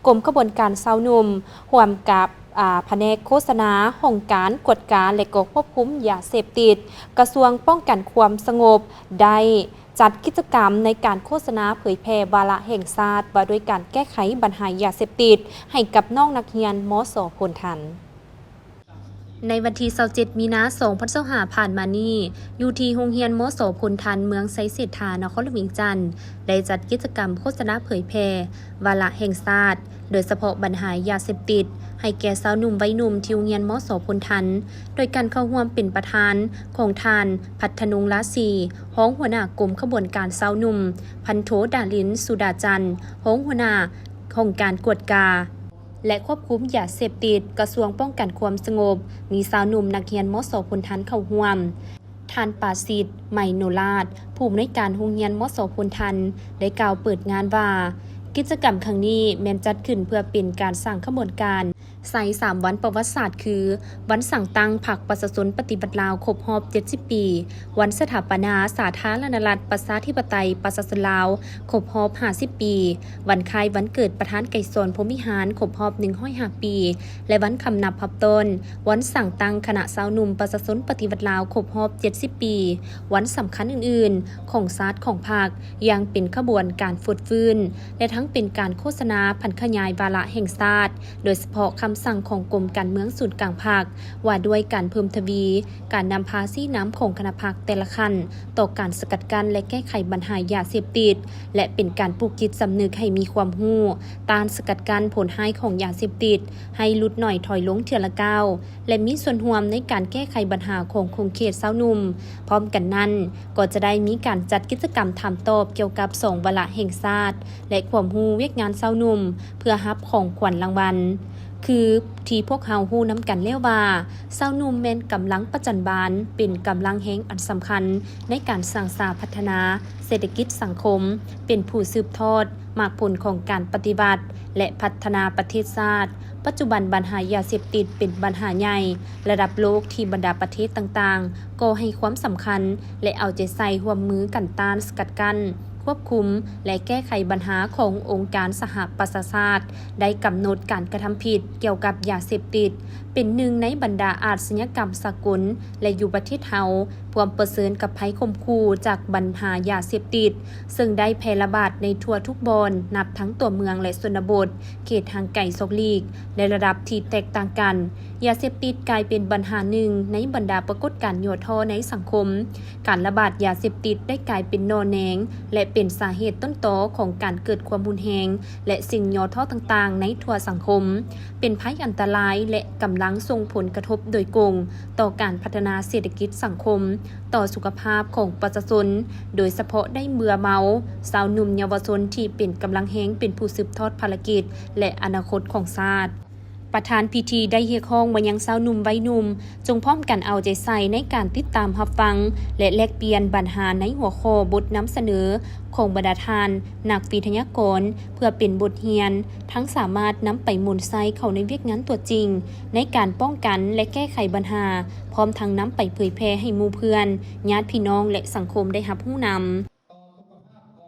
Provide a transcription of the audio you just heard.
ກົມຂະບວນການຊາວໜຸ່ມ ຮ່ວມກັບ ອາ ພະແນກໂຄສະນາ, ຫ້ອງການກວດກາ ແລະ ກໍຄວບຄຸມຢາເສບຕິດ, ກະຊວງປ້ອງກັນຄວາມສະຫງົບ ໄດ້ຈັດກິດຈະກຳໃນການໂຄສະນາເຜີຍແຜ່ວາລະແຫ່ງຊາດ ວ່າດ້ວຍການແກ້ໄຂບັນຫາຢາເສບຕິດ ໃຫ້ກັບນ້ອງນັກຮຽນ ມສ ໂພນທັນ. ໃນວັນທີຊາວເຈັດ ມີນາ ສອງພັນຊາວຫ້າ ຜ່ານມານີ້, ຢູ່ທີ່ໂຮງຮຽນ ມສ ໂພນທັນ ເມືອງໄຊເສດຖາ ນະຄອນຫຼວງວຽງຈັນ ໄດ້ຈັດກິດຈະກຳໂຄສະນາເຜີຍແຜ່ວາລະແຫ່ງຊາດ ໂດຍສະເພາະບັນຫາຢາເສບຕິດ ໃຫ້ແກ່ຊາວໜຸ່ມໄວໜຸ່ມທີ່ໂຮງຮຽນ ມສ ໂພນທັນ ໂດຍການເຂົ້າຮ່ວມເປັນປະທານຂອງທ່ານ ພັດທະນົງ ລາສີ ຮອງຫົວໜ້າກົມຂະບວນການຊາວໜຸ່ມ, ພັນໂທ ດາລິນ ສຸດາຈັນ ຮອງຫົວໜ້າຫ້ອງການກວດກາ ແລະ ຄວບຄຸມຢາເສບຕິດ ກະຊວງປ້ອງກັນຄວາມສະຫງົບ, ມີຊາວໜຸ່ມນັກຮຽນ ມສ ໂພນທັນ ເຂົ້າຮ່ວມ. ທ່ານ ປາສິດ ໄມໂນລາດ ຜູ້ອຳນວຍການໂຮງຮຽນ ມສ ໂພນທັນ ໄດ້ກ່າວເປີດງານວ່າ, ກິດຈະກຳຄັ້ງນີ້ແມ່ນຈັດຂຶ້ນເພື່ອເປັນການສ້າງຂະບວນການໃສ່ສາມວັນປະຫວັດສາດ ຄື ວັນສ້າງຕັ້ງພັກປະຊາຊົນປະຕິວັດລາວຄົບຮອບເຈັດສິບປີ, ວັນສະຖາປະນາສາທາລະນະລັດ ປະຊາທິປະໄຕ ປະຊາຊົນລາວ ຄົບຮອບຫ້າສິບປີ, ວັນຄ້າຍວັນເກີດປະທານໄກສອນ ພົມວິຫານ ຄົບຮອບໜຶ່ງຮ້ອຍຫ້າປີ ແລະ ວັນຄຳນັບຮັບຕ້ອນວັນສ້າງຕັ້ງຄະນະຊາວໜຸ່ມປະຊາຊົນປະຕິວັດລາວ ຄົບຮອບເຈັດສິບປີ, ວັນສຳຄັນອື່ນໆຂອງຊາດຂອງພັກ ຢ່າງເປັນຂະບວນການຟົດຟື້ນ ແລະ ທັງເປັນການໂຄສະນາຜັນຂະຫຍາຍວາລະແຫ່ງຊາດ, ໂດຍສະເພາະຄຳສັ່ງຂອງກົມການເມືອງສູນກາງພັກ ວ່າດ້ວຍການເພີ່ມທະວີ ການນຳພາຊີ້ນຳຂອງຄະນະພັກແຕ່ລະຂັ້ນ ຕໍ່ການສະກັດກັ້ນ ແລະ ແກ້ໄຂບັນຫາຢາເສບຕິດ ແລະ ເປັນການປູກຈິດສຳນຶກໃຫ້ມີຄວາມຮູ້ຕ້ານສະກັດກັ້ນຜົນຮ້າຍຂອງຢາເສບຕິດ ໃຫ້ຫຼຸດໜ້ອຍຖອຍລົງເທື່ອລະກ້າວ ແລະ ມີສ່ວນຮ່ວມໃນການແກ້ໄຂບັນຫາຂອງຂົງເຂດຊາວໜຸ່ມ. ພ້ອມກັນນັ້ນ, ກໍຈະໄດ້ມີການຈັດກິດຈະກຳຖາມຕອບກ່ຽວກັບສອງວາລະແຫ່ງຊາດ ແລະ ຄວາມຮູ້ວຽກງານຊາວໜຸ່ມ ເພື່ອຮັບຂອງຂວັນລາງວັນ ຄືທີ່ພວກເຮົາຮູ້ນຳກັນແລ້ວວ່າ ຊາວໜຸ່ມແມ່ນກຳລັງປະຈັນບານ, ເປັນກຳລັງແຮງອັນສຳຄັນໃນການສ້າງສາພັດທະນາເສດຖະກິດສັງຄົມ, ເປັນຜູ້ສືບທອດໝາກຜົນຂອງການປະຕິວັດ ແລະ ພັດທະນາປະເທດຊາດ. ປັດຈຸບັນບັນຫາຢາເສບຕິດເປັນບັນຫາໃຫຍ່ລະດັບໂລກທີ່ບັນດາປະເທດຕ່າງໆກໍໃຫ້ຄວາມສຳຄັນ ແລະ ເອົາໃຈໃສ່ຮ່ວມມືກັນຕ້ານ, ສະກັດກັ້ນ, ຄວບຄຸມ ແລະ ແກ້ໄຂບັນຫາຂອງອົງການສະຫະປະຊາຊາດ ໄດ້ກຳນົດການກະທຳຜິດກ່ຽວກັບຢາເສບຕິດ ເປັນໜຶ່ງໃນບັນດາອາດຊະຍາກຳສາກົນ ແລະ ຢູ່ປະເທດເຮົາ ພວມປະເຊີນກັບໄພຂົ່ມຂູ່ຈາກບັນຫາຢາເສບຕິດ ເຊິ່ງໄດ້ແຜ່ລະບາດໃນທົ່ວທຸກບ່ອນ ນັບທັງຕົວເມືອງ ແລະ ຊົນນະບົດ, ເຂດຫ່າງໄກສອກຫຼີກ ໃນລະດັບທີ່ແຕກຕ່າງກັນ. ຢາເສບຕິດກາຍເປັນບັນຫາໜຶ່ງໃນບັນດາປາກົດການຫຍໍ້ທໍ້ໃນສັງຄົມ. ການລະບາດຢາເສບຕິດໄດ້ກາຍເປັນໜໍ່ແໜງ ແລະ ເປັນສາເຫດຕົ້ນຕໍຂອງການເກີດຄວາມຮຸນແຮງ ແລະ ສິ່ງຫຍໍ້ທໍ້ຕ່າງໆໃນທົ່ວສັງຄົມ, ເປັນໄພອັນຕະລາຍ ແລະ ກຳລັງສົ່ງຜົນກະທົບໂດຍກົງຕໍ່ການພັດທະນາເສດຖະກິດສັງຄົມ, ຕໍ່ສຸຂະພາບຂອງປະຊາຊົນ, ໂດຍສະເພາະໄດ້ເບື່ອເມົາ. ຊາວໜຸ່ມເຍົາວະຊົນທີ່ເປັນກຳລັງແຮງ ເປັນຜູ້ສືບທອດພາລະກິດ ແລະ ອະນາຄົດຂອງຊາດ. ປະທານພິທີໄດ້ຮຽກຮ້ອງມາຍັງຊາວໜຸ່ມໄວໜຸ່ມ ຈົ່ງພ້ອມກັນເອົາໃຈໃສ່ໃນການຕິດຕາມຮັບຟັງ ແລະ ແລກປ່ຽນບັນຫາໃນຫົວຂໍ້ບົດນຳສະເໜີຂອງບັນດາທ່ານນັກວິທະຍາກອນ ເພື່ອເປັນບົດຮຽນ, ທັງສາມາດນຳໄປໝູນໃຊ້ເຂົ້າໃນວຽກງານຕົວຈິງ ໃນການປ້ອງກັນ ແລະ ແກ້ໄຂບັນຫາ, ພ້ອມທັງນຳໄປເຜີຍແຜ່ໃຫ້ໝູ່ເພື່ອນ, ຍາດພີ່ນ້ອງ ແລະ ສັງຄົມໄດ້ຮັບຮູ້ນຳ.